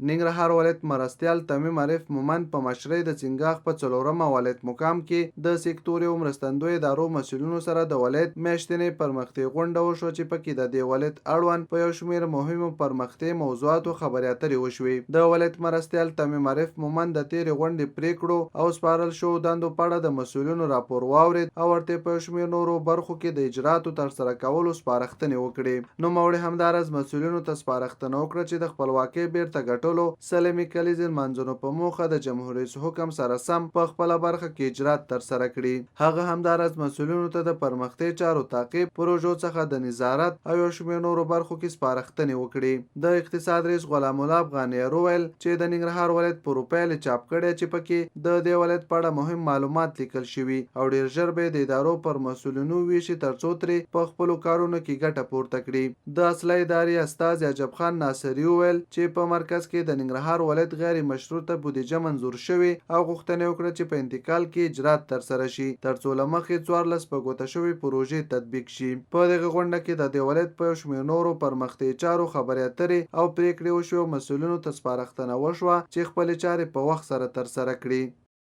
ننګرهار ولایت مرستیال تمیم عارف مومند په مشرۍ د چنګاښ په څلورمه ولایت مقام کې د سکتوري او مرستندوی ادارو مسؤلینو سره د ولایت میاشتنۍ پرمختیايي غونډه وشوه چې پکې د دې ولایت اړوند په یو شمېر مهمو پرمختیايي موضوعاتو خبرې اترې وشوې. د ولایت مرستیال تمیم عارف مومند د تېرې غونډې پرېکړو او سپارل شوو دندو په اړه د مسؤلینو راپور واورېد او ورته یې په یو شمېر نورو برخو کې د اجرااتو ترسره کولو سپارښتنې وکړې. نوموړي همداراز مسؤلینو ته سپارښتنه وکړه چې د خپلواکۍ بېرته ګټلو سلمې کلیزې لمانځنو په موخه د جمهوررئیس حکم سره سم په خپله برخه کې اجرات ترسره کړي. هغه همداراز مسؤلینو ته د پرمختیايي چارو تعقیب، پروژو څخه د نظارت او یو شمېر نورو برخو کې سپارښتنې وکړې. د اقتصاد رئیس غلام الله افغانیار وویل چې د ننګرهار ولایت پروفایل یې چاپ کړی چې پکې د دې ولایت په اړه مهم معلومات لیکل شوي او ډېر ژر به یې د ادارو پر مسؤلینو وویشي ترڅو ترې په خپلو کارونو کې ګټه پورته کړي. د اصلاح ادارې استازي عجب خان ناصري وویل چې په مرکز کې د ننګرهار ولایت غیر مشروطه بودیجه منظور شوې او غوښتنه یې وکړه چې په انتقال کې اجرات ترسره شي ترڅو له مخې 14 په ګوته شوې پروژې تطبیق شي. په دغې غونډه کې د دې ولایت په یو شمېر نورو پرمختیايي چارو خبرې اترې او پرېکړې وشوې او مسؤلینو ته سپارښتنه وشوه چې خپلې چارې په وخت سره ترسره کړي.